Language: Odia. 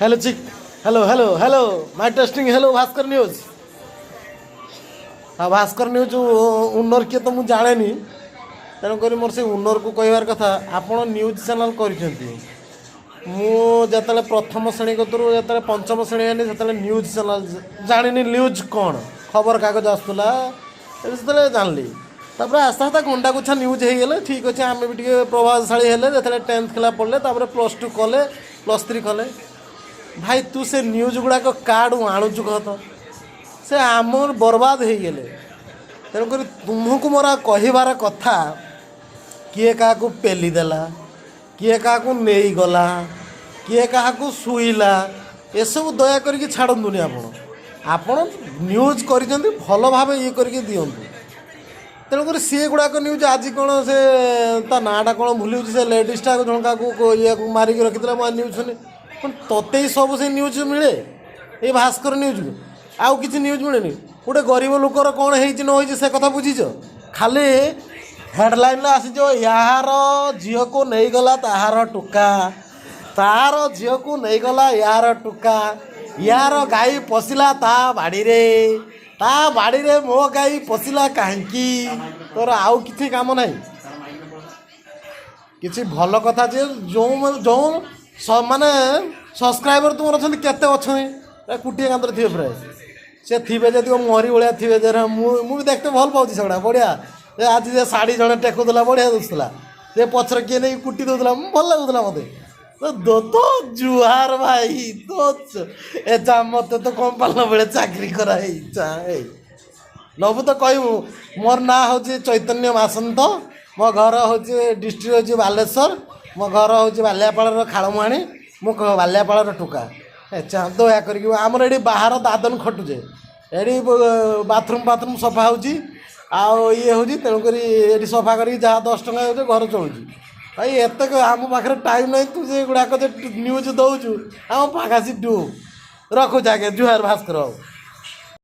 Hello check, hello hello hello, mic testing, hello Bhaskar news. ହଁ, ଭାସ୍କର ନ୍ୟୁଜ୍ ଓନର୍ କିଏ ତ ମୁଁ ଜାଣେନି। ତେଣୁକରି ମୋର ସେ ଓନର୍କୁ କହିବାର କଥା, ଆପଣ ନ୍ୟୁଜ୍ ଚ୍ୟାନେଲ୍ କରିଛନ୍ତି। ମୁଁ ଯେତେବେଳେ ପ୍ରଥମ ଶ୍ରେଣୀ କତରୁ ଯେତେବେଳେ ପଞ୍ଚମ ଶ୍ରେଣୀ ହେଲି, ସେତେବେଳେ ନ୍ୟୁଜ୍ ଚ୍ୟାନେଲ୍ ଜାଣିନି। ନ୍ୟୁଜ୍ କ'ଣ, ଖବରକାଗଜ ଆସୁଥିଲା, ସେତେବେଳେ ଜାଣିଲି। ତାପରେ ଆସ୍ତେ ଆସ୍ତେ ଗଣ୍ଡାଗୁଚ୍ଛା ନ୍ୟୁଜ୍ ହେଇଗଲେ। ଠିକ୍ ଅଛି, ଆମେ ବି ଟିକେ ପ୍ରଭାବଶାଳୀ ହେଲେ ଯେତେବେଳେ 10th class ପଢ଼ିଲେ, ତାପରେ +2 କଲେ, +3 କଲେ। ଭାଇ, ତୁ ସେ ନ୍ୟୁଜ୍ ଗୁଡ଼ାକ କାହାଠୁ ଆଣୁଛୁ କହ ତ? ସେ ଆମର ବର୍ବାଦ ହେଇଗଲେ। ତେଣୁକରି ତୁମକୁ ମୋର ଆଉ କହିବାର କଥା, କିଏ କାହାକୁ ପେଲି ଦେଲା, କିଏ କାହାକୁ ନେଇଗଲା, କିଏ କାହାକୁ ଶୋଇଲା, ଏସବୁ ଦୟା କରିକି ଛାଡ଼ନ୍ତୁନି ଆପଣ। ଆପଣ ନ୍ୟୁଜ୍ କରିଛନ୍ତି, ଭଲ ଭାବେ ଇଏ କରିକି ଦିଅନ୍ତୁ। ତେଣୁକରି ସିଏ ଗୁଡ଼ାକ ନ୍ୟୁଜ୍ ଆଜି କ'ଣ, ସେ ତା ନାଁଟା କ'ଣ ଭୁଲିଉଛି, ସେ ଲେଡ଼ିଜ୍ଟା ଜଣକାକୁ ଇଏକୁ ମାରିକି ରଖିଥିଲା। ମୁଁ ନ୍ୟୁଜ୍ ଶୁଣି କ'ଣ ତତେ ହିଁ ସବୁ ସେ ନ୍ୟୁଜ୍ ମିଳେ ଏଇ ଭାସ୍କର ନ୍ୟୁଜ୍କୁ? ଆଉ କିଛି ନ୍ୟୁଜ୍ ମିଳେନି? ଗୋଟେ ଗରିବ ଲୋକର କ'ଣ ହେଇଛି ନ ହେଇଛି ସେ କଥା ବୁଝିଛ? ଖାଲି ହେଡ଼ଲାଇନ୍ରେ ଆସିଯିବ, ୟାହାର ଝିଅକୁ ନେଇଗଲା ତାହାର ଟୋକା, ତାର ଝିଅକୁ ନେଇଗଲା ୟାର ଟୋକା, ୟାର ଗାଈ ପଶିଲା ତା ବାଡ଼ିରେ, ତା ବାଡ଼ିରେ ମୋ ଗାଈ ପଶିଲା କାହିଁକି? ତୋର ଆଉ କିଛି କାମ ନାହିଁ? କିଛି ଭଲ କଥା ଯେ ଯେଉଁ ଯେଉଁ ମାନେ ସବସ୍କ୍ରାଇବର ତୁମର ଅଛନ୍ତି, କେତେ ଅଛନ୍ତି? କୁଟିଏ କାନ୍ଦରେ ଥିବେ ପ୍ରାୟ। ସେ ଥିବେ ଯେତିକ ମୋରି ଭଳିଆ ଥିବେ ଯେ ମୁଁ ବି ଦେଖତେ ଭଲ ପାଉଛି ସେଗୁଡ଼ା। ବଢ଼ିଆ। ଏ ଆଜି ଯେ ଶାଢ଼ୀ ଜଣେ ଟେକୁଥିଲା, ବଢ଼ିଆ ଦିଶୁଥିଲା। ସେ ପଛରେ କିଏ ନେଇକି କୁଟି ଦେଉଥିଲା, ଭଲ ଲାଗୁଥିଲା ମୋତେ ତ। ଜୁହାର ଭାଇ ତ। ଏ ଯା, ମୋତେ ତ କମ୍ପାନୀ ବେଳେ ଚାକିରି କରା ହେଇ ଏଇ ନବୁ ତ କହିବୁ। ମୋର ନାଁ ହେଉଛି ଚୈତନ୍ୟ ମାସନ୍ତ। ମୋ ଘର ହେଉଛି, ଡିଷ୍ଟ୍ରିକ୍ଟ ହେଉଛି ବାଲେଶ୍ୱର, ମୋ ଘର ହେଉଛି ବାଲିଆପାଳର ଖାଳମୁହାଣୀ। ମୁଁ ବାଲିଆପାଳର ଟୋକା। ଏ ଦୟା କରିକି, ଆମର ଏଠି ବାହାର ଦାଦନ ଖଟୁଛେ। ଏଠି ବାଥରୁମ୍ ଫାଥରୁମ୍ ସଫା ହେଉଛି ଆଉ ଇଏ ହେଉଛି। ତେଣୁକରି ଏଠି ସଫା କରିକି ଯାହା 10 ଟଙ୍କା ହେଉଛି, ଘର ଚଳୁଛି। ଭାଇ, ଏତେ ଆମ ପାଖରେ ଟାଇମ୍ ନାହିଁ। ତୁ ଯେ ଗୁଡ଼ାକ ଯେ ନ୍ୟୁଜ୍ ଦେଉଛୁ, ଆମ ପାଖାସି ଡୁ ରଖୁଛି ଆଜ୍ଞା। ଜୁହାର ଭାସ୍କର ବାବୁ।